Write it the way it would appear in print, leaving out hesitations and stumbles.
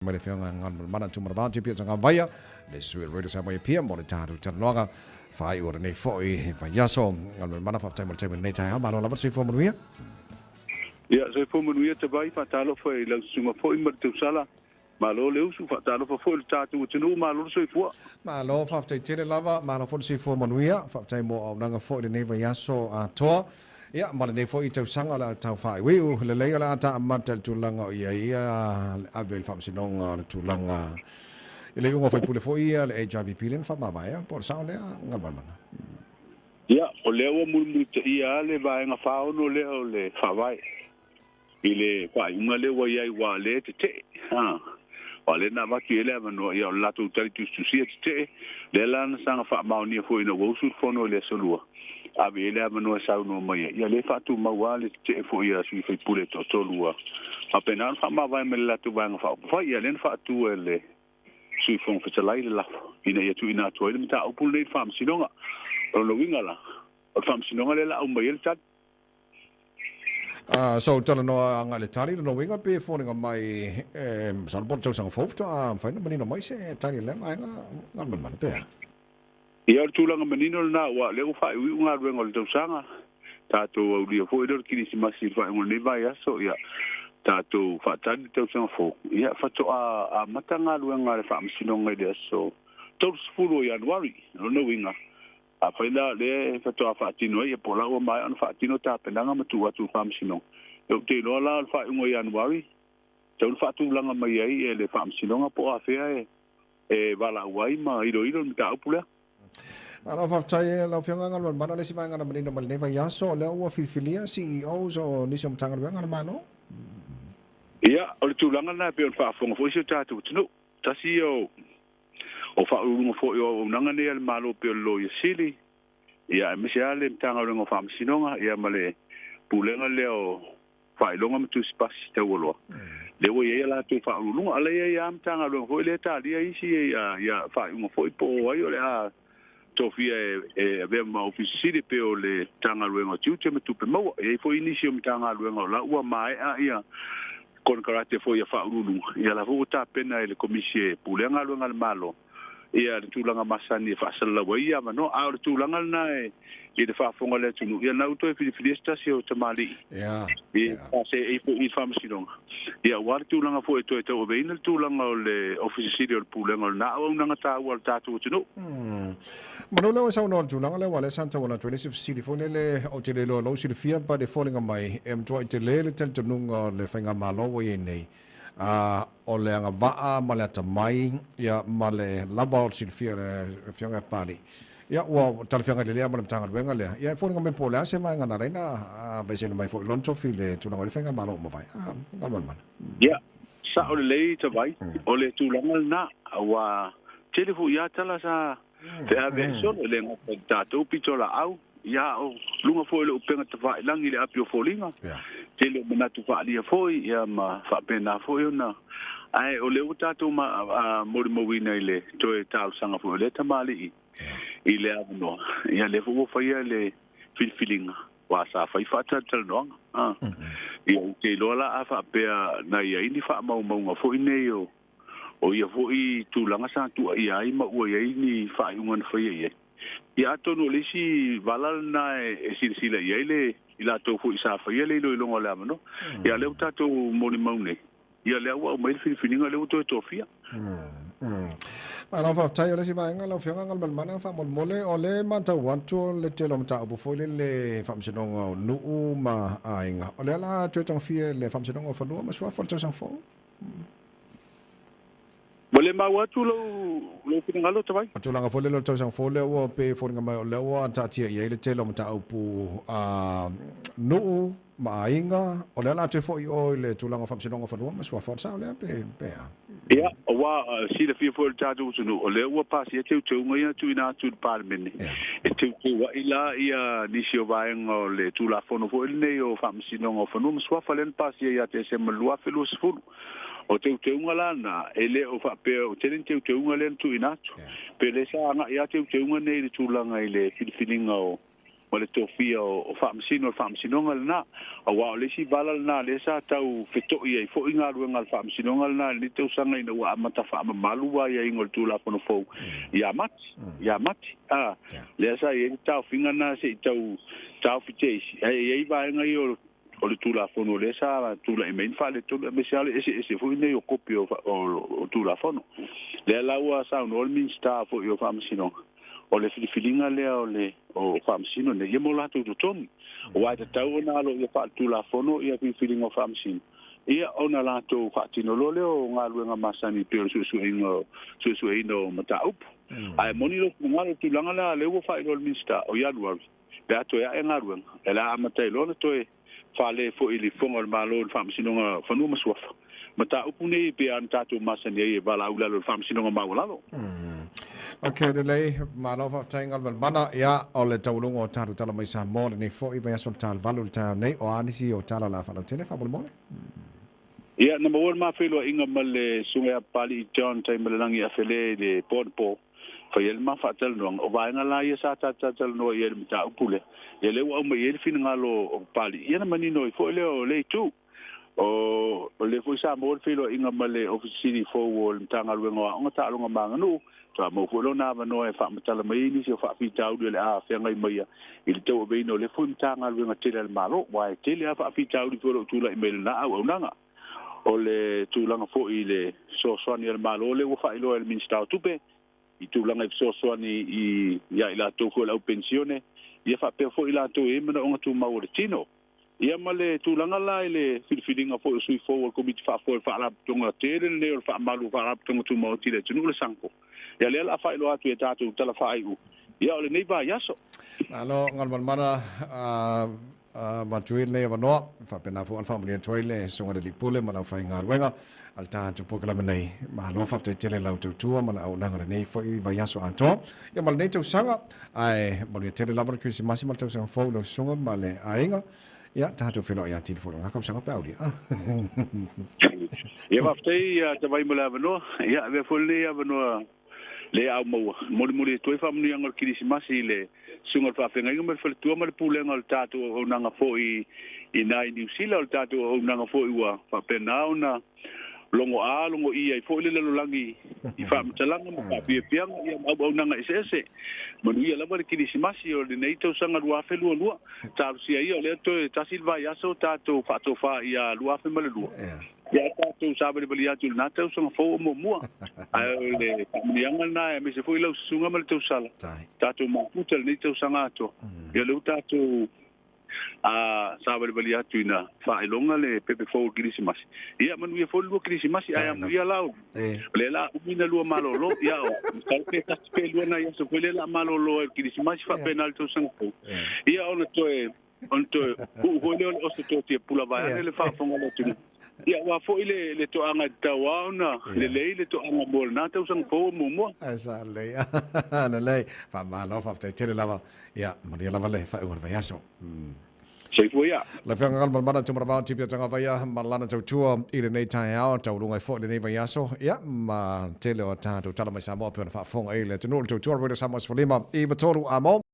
mai le Afioga Galumalemana Tumanavao Tupia Tagavaia, le sui o le Radio Samoa i Apia mo le tatou talanoaga faaiu o lenei foi vaiaso. Galumalemana, faafetai mo le taimi o lenei taeao. Malo lava le soifua manuia. Ia, soifua manuia Tavai, faatalofa i lau susuga foi ma le tausala. Malo le usu, faatalofa foi i le tatou atunuu, malo le soifua. Malo, faafetai tele lava, malo foi le soifua manuia, faafetai mo auaunaga foi i lenei vaiaso atoa, ia ma lenei foi tausaga o le a tau faaiuiu lelei o le a taamata i le tulaga o i ai ia le ave i le faamasinoga o le tulaga i le iuga o faipule foi ia le HRPP lea na faamavaea, po o le sao lea Galumalemana? Ia, o lea ua mulimulitaia lava le vaega 46 lea o le Faavae. I le faaiuga lea ua i ai ua o lea e tetee, a, aua o lea na avatu i ai le avanoa, ia o le latou tali tusitusia tetee, lea la na saga faamaonia foi ina ua usu le fono i le aso Lua, ave i ai le avanoa e saunoa mai ai, ia lea e faatumau lava le tetee foi a sui usufono e toatolu ua faapena ona faamavae mai le latou Vaega Faaupufai, ia lea na faatu e le Sui Fofoga Fetalai le lafo ina ia tuuina atu ai le mataupu lenei i le Faamasinoga. O lona uiga la, o le Faamasinoga lea o le a aumai ai le tali. So talanoa agai le tali lona uiga pe foliga mai e masalo po o le tausaga fou faatoa mafai ona manino mai se tali i lea vaega Galumalemana pe a? Ia o le tulaga manino lena aua o lea ua faaiuiu galuega o le tausaga, tatou aulia foi lea o le Kirisimasi i le faaiuga o lenei vaiaso, ia tatou faatali le tausaga fou, ia faatoa amata galuega a le Faamasinoga i le aso 30 o Ianuari. O lona uiga, Afai la o lea e faatoa faatino ai, ia po o la ua maea ona faatino tapenaga ma tuu atu i le Faamasinoga. Ia ou te iloa la o le faaiuga o Ianuari, tatau ona faatulaga mai ai e le Faamasinoga po o afea e valaau ai ma iloilo le mataupu lea. Malo faafetai e lau Afioga Galumalemana. O le isi vaega na manino mai lenei vaiaso, o lea ua filifilia CEOs o nisi o Matagaluega a le Malo. Ia, o le tulaga lena e pei ona faafofoga foi si o tatou atunuu. Tasi ia o O faauluuluga foi o auaunaga nei a le Malo pei o le Loia Sili, ia aemaise lava le Matagaluega o Faamasinoga, ia ma le Pulega lea o Faailoga ma Tusi Pasi Taualoa, lea ua i ai a latou faauluuluga. A la e i ai lava Matagaluega foi lea e talia isi ia faaiuga foi po o ai o le a tofia e avea ma Ofisa Sili pei o le Matagaluega o Tiute ma Tupe Maua. E i ai foi nisi o Matagaluega o la ua maea ia konekarate foi a Faauluuluga, ia la foi ua tapena e le Komisi e Pulea Galuega a le Malo ia le tulaga masani e faasalalau ai ia avanoa. A o le tulaga lena e i le faafofoga a le atunuu, ia lena ua toe filifilia se tasi o tamalii i seei foi i le Faamasinoga, ia aua le tulaga foi e toe tauaveina le tulaga o le Ofisa Sili o le Pulega o lena auaunaga taua a le tatou atunuu. Manu lea ua saunoa i le tulaga lea aua o lea sa tauala atu ai le isi fesili foi lele ou te le iloa lou silafia but e foliga mai e matuai tele le talitonuga o le faigamalo ua i ai nei a o le agavaa ma le atamai ia ma le lava o le silafia o le Afioga ia Papalii ia ua talafeagai lelei lava ma le Matagaluega lea ia e foliga mai po o le a se vaega na ala ai ona aveeseina mai foi lona tofi i le tulaga o le faigamalo ua mavae a Galumalemana. Ia, sao lelei Tavai, o le tulaga lena, aua tele foi ia tala sa feaveai solo, e le gata i le tatou pitolaau, ia a o luga foi o le upega tafailagi i le api o foliga, tele o manatu faaalia foi, ia ma faapena foi ona, ae o lea ua tatou molimauina i le toe talosaga foi o lea tamalii i le avanoa, ia lea foi ua faia le filifiliga. Aua sa fai faatalatalanoaga. A. Ia, ou te iloa la a faapea na i ai ni faamaumauga foi nei o, o ia foi tulaga sa tuuaia ai ma ua i ai ni faaiuga na faia i ai. Ia atonu o le isi vala lena e silasila i ai le i latou foi sa faia le iloiloga o le avanoa. Ia o lea ua tatou molimau nei, Ia lea ua aumai le filifiliga lea ua toe tofia. Malo faafetai. O le isi vaega lau Afioga Galumalemana faamolemole, o lea e matau atu o le tele o mataupu foi lele Faamasinoga o Nuu ma Aiga, o lea la toe tagofia e le Faamasinoga o Fanua ma Suafa le tausaga fou. Ua le maua atu lou finagalo Tavai. O tulaga foi lele o le tausaga fou lea ua pei e foliga mai o lea ua taatia i ai le tele o mataupu a nuu ma aiga, o lea la toe foi o i le tulaga o Faamasinoga o Fanua ma Suafa, o le sao lea pe a? Ia, aua silafia foi e le tatou atunuu, o lea ua pasia teuteuga ia na tuuina atu i le Palemene, e teuteu ai la ia nisi o vaega o le Tulafono foi lenei o Faamasinoga o Fanua ma Suafa lea na pasia ia Tesema 2020. O teuteuga la na, e le o faapea o tele ni teuteuga lea na tuuina atu. Pe le sa agai lava teuteuga nei i le tulaga i le filifiliga o ma le tofia o Faamasino o le Faamasinoga lena. Aua o le isi vala lena lea sa tau feto'i ai foi galuega a le Faamasinoga lena i lenei tausaga ina ua amata faamamalu aiaiga o le Tulafono fou ia Mati, ia Mati, a, lea sa i ai le taofiga lena se i tau taofi te isi, ae i ai vaega ia o o le Tulafono lea sa tulai mai ai ni faaletonu, aemaise lava le eseese foi nei o kopi o, o, o Tulafono. Lea la ua saunoa le Minisita foi o Faamasinoga, o le filifiliga lea o le o Faamasino nei, ia mo latou totogi. Aua e tatau ona alo ia faaletulafono ia filifiliga o Faamasino, ia ona latou faatino loa lea o galuega masani pei o le suesueina suesueina o mataupu. Ae moni lou finagalo i le tulaga lea, lea ua faailoa e le Minisita o Ianuari, pe a toe a'e galuega, e le a amata ai loa ona toe fale foi i le Fofoga o le Malo i le Faamasinoga o Fanua ma Suafa. Mataupu nei e pei lava ona tatou masani ai e valaau i lalo o le Faamasinoga Maualalo. Ok, lelei, malo faafetai Galumalemana. Ia, o le taualuga o tatou tala mai Samoa lenei foi vaiaso le tala 8 i le taeao nei. O a nisi o tala o le a faalautele faamolemole? Ia, na maua le ma feiloaiga ma le Susuga ia Papalii John Taimalelagi Afele i le po anapo. Fai ai le ma faatalanoaga, o vaega la ia sa tatou talatalanoa i ai i le mataupu lea, ia lea ua aumai ai le finagalo o Papalii, ia na manino ai foi lea o lea itu. O lea foi sa maua le feiloaiga ma le Ofisa Sili fou o le Matagaluega o Aoga, Taaloga ma Aganuu, faatoa maua foi lona avanoa e faamatala mai ai nisi o faafitauli o le a feagai mai i le tauaveina o lea foi Matagaluega tele a le Malo, aua e tele lava faafitauli foi o lo o tulai mai i lena auaunaga. O le tulaga foi i le fesoasoani a le Malo lea ua faailoa e le Minisita o Tupe i tulaga i fesoasoani ia i latou foi o le au penisione, ia faapea foi i latou e i ai manaoga tumau o le tino. Ia ma le tulaga la i le filifiliga foi o sui fou o le Komiti Faafoe o le Faalapotopotoga tele lenei o le Faamalu o Faalapotopotoga Tumaoti i le atunuu, le SANCO. Ia lea o le a faailoa atu i a tatou tala faaiu ia o lenei vaiaso. Malo Galumalemana Avatu ai lenei avanoa, e faapena foi ona faamanuia atu ai le Susuga i le Alii Pule ma le aufaigaluega a le tatou polokalame nei. Malo faafetai tele i lau tautua ma le auaunaga i lenei foi vaiaso atoa, ia ma lenei tausaga. Ae manuia tele lava le Kerisimasi ma le tausaga fou i lau susuga ma le aiga. Ia, tatou feiloai atili foi i lena tausaga pe aulia. Ia faafetai ia Tavai mo le avanoa. Ia avea foi lenei avanoa le au maua. Molimoli atu ai faamanuiaga o le Kerisimasi i le Susuga o le Faafeagaiga ma le Faletua ma le Pulega o le tatou auaunaga foi i ina i Niu Sila, o le tatou auaunaga foi ua faapena ona logoa logoia ai foi le lalolagi i faamatalaga ma faafiafiaga ia ma auaunaga eseese. Manuia lava le Kerisimasi o lenei tausaga 2022. Talosia ia o lea toe tasi le vaiaso tatou faatofa ia 2002. Ia tatou savalivali atu i lena tausaga fou o muamua. Ae o le faamanuiaga lena aemaise foi lau susuga ma le tausala. Tatou mafuta i lenei tausaga atoa. Ia lea ua tatou savalivali atu ina faailoga le pepe fou o le Kerisimasi. Ia manuia foi le lua Kerisimasi ae amuia la o lea la umi na lua malolo. Ia o masalo pe tasi pe lua nai aso foi lea la malolo ai le Kerisimasi faapena le tausaga fou. Ia ona toe Ona toe uu foi lea o le oso totia pula vaeane le faafofoga a le atunuu. Ia aua foi le, le toaga e tatau lava ona lelei le toaga mo lena tausaga fou o muamua. Ae sa lelei. Lelei. Faamalo, faafetai tele lava. Ia, manuia lava le faaiuga o le vaiaso. Soifua ia. Le Afioga Galumalemana Tumaravao Tipi o Tagavaia ma lana tautua i lenei taeao, tauluga ai foi lenei vaiaso, ia, ma tele o tatou tala mai Samoa pei ona faafofoga ai le atunuu, le tautua Radio Samoa 15 i 3 amo.